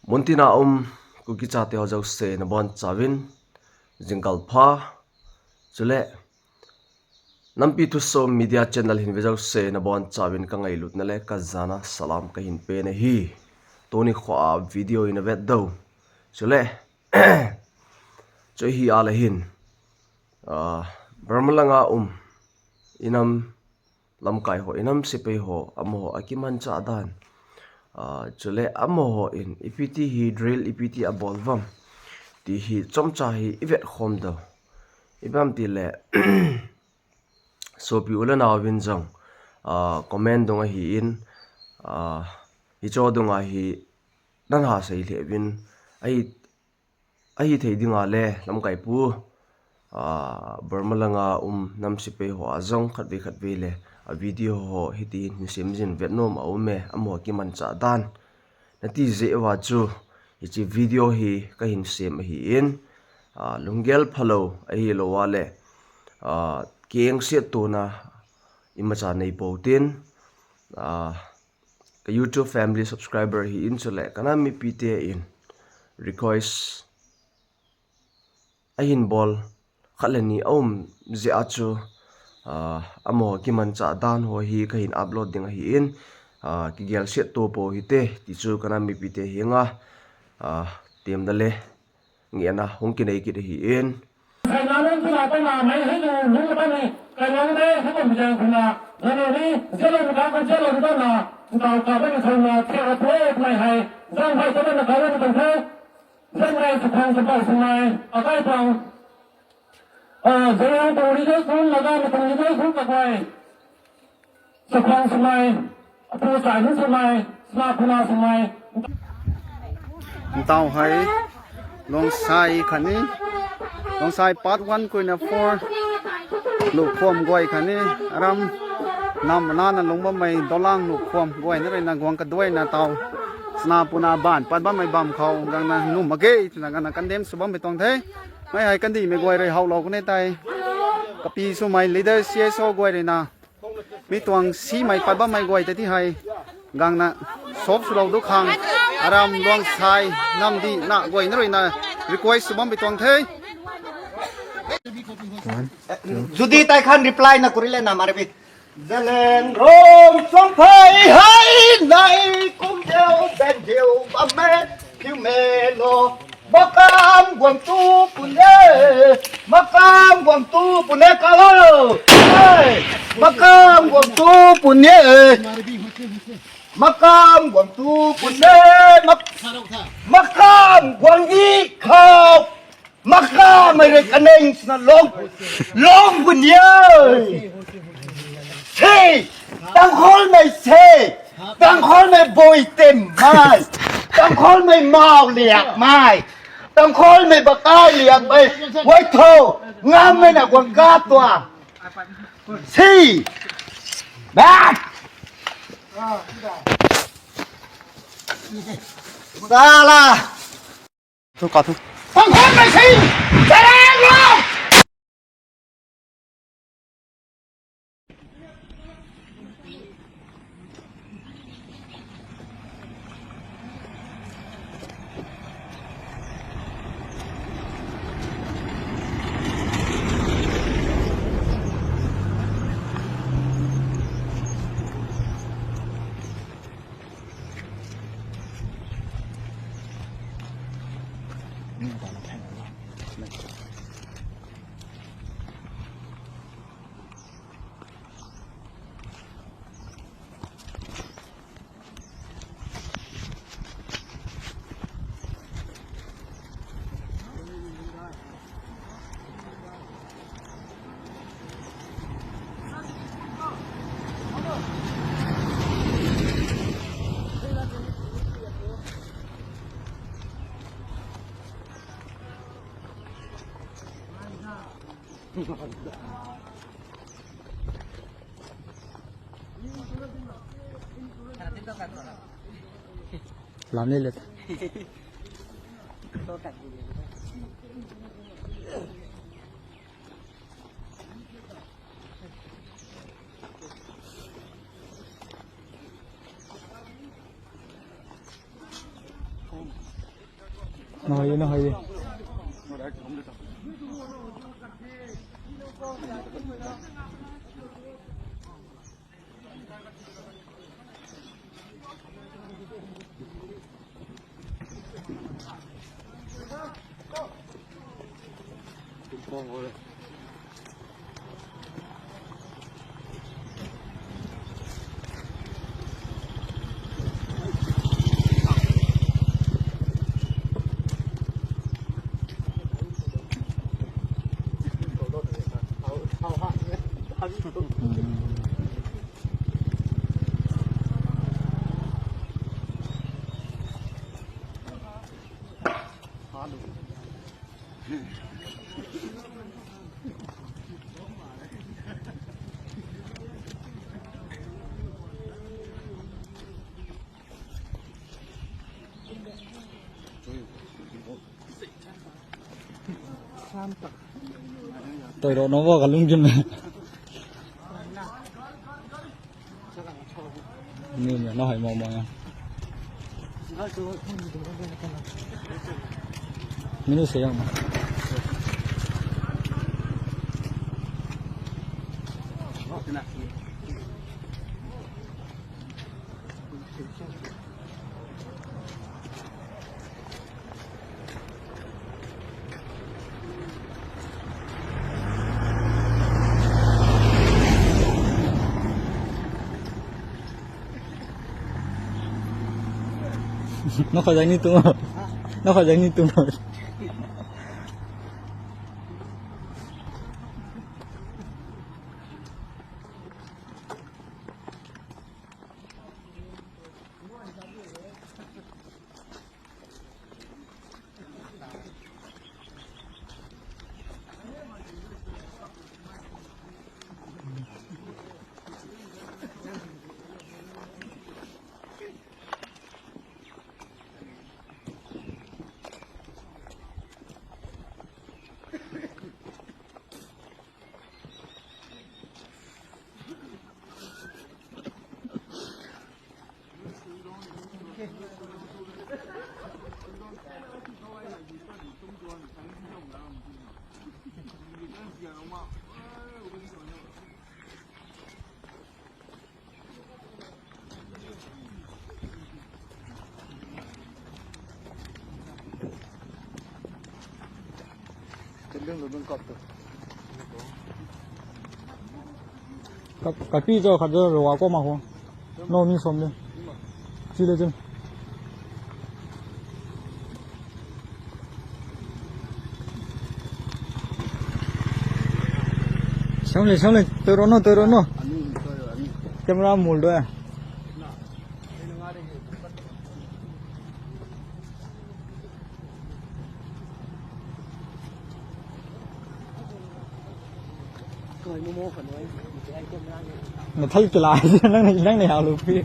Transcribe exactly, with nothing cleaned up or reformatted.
Muntina um Kuki chate ho jouse nabonchauvin jingkah pha. Chule Nampi Thusom Media Channel hin ve jouse nabonchauvin kangailutna le kajana salam kahin pe nahi. Tuni khoa video ina vet diu. Chule chu hi a le hin, ah, Burma langa um inam lamkai ho, inam sepai ho, amaho akimanchah dan, ah, chule amaho in ipi ti hi drill, ipi ti abol uvam ti hi chomcha hi ivet khom diu. Ipi ham itile sopi u le nao vin jong, ah, comment dunga hin, ah, hicho dunga hi nana sei lheh uvin, ahi, ahithei dinga le lamkai pu, ah, Burma langa um nam sepai ho a jong khatvei khatvei le a video ho hiti hin sem jin vet nom aume, amaho kimanchah dan nati jeh uva chu hiche video hi kahin sem ahin, ah, lunggel phalou ahilou a le, ah, kengsetona imacha nei pou tin, ah, ka YouTube family subscriber hin chule kanam mipite in request ahin bol khat le ni aum jeh a chu, ah, amaho kimanchah dan ho hi kahin upload ding ahin, ah, kigelset to pou hite ti chu kanam mipite henga, ah, temna le ngehna hung kinei kit ahin. Tao hai, Longsai khat ni, Longsai part one koina four, lukhom goi khat ni, aram, nam nana lungba mai, dolang lukhom goi na rei na guang ka doi na tao, sna puna ban, pat ba mai bam khao, gang na num age, na gang na kandem subam betong the, mai hai kandi me goi rei hao lo kane tai, kapi su mai leader C S O goi rei na, Mi tuang si mai pat ba mai goi te ti hai. Gang na sop su lo du khang. Aram luang sai nam di na goi na roi na request su bam bi tuang thei. Judi tai khan reply na kuri le na mare bi. Zalen rom song phai hai nai kum deu ben deu ba me kiu me lo. Makam guang tu pun e, makam guang tu pun e kalo. Hey, makam guang tu pun e, makam guang tu pun e, mak-, makam guang i khao, makam mai re kaneng sna long, long pun e. Hey, Tangkhul mai se. Tangkhul mai boi tem mai. Tangkhul mai mau liak mai. Tangkhul mai bakai liak mai. Wai tho. Ngam mai na guang ka tua. Si. Bak. Sala. Thu ka thu. Tangkhul mai si. Tarang lo. Lam le le. Nahoi, nahoi. Toi ro no bo ka lung jun. Ni ni no hai mo mo ya. Minu se yang. Nó khỏi dành đi tụi nó. Nó khỏi dành đi tụi nó. Ka, ka pi cho khat cho ro wa ko ma ho. No ni som le. Chi le chin. Som le, som le, to ro no, to ro no. Camera mul do ya. Nathal kila, nang, nang ne halu pi.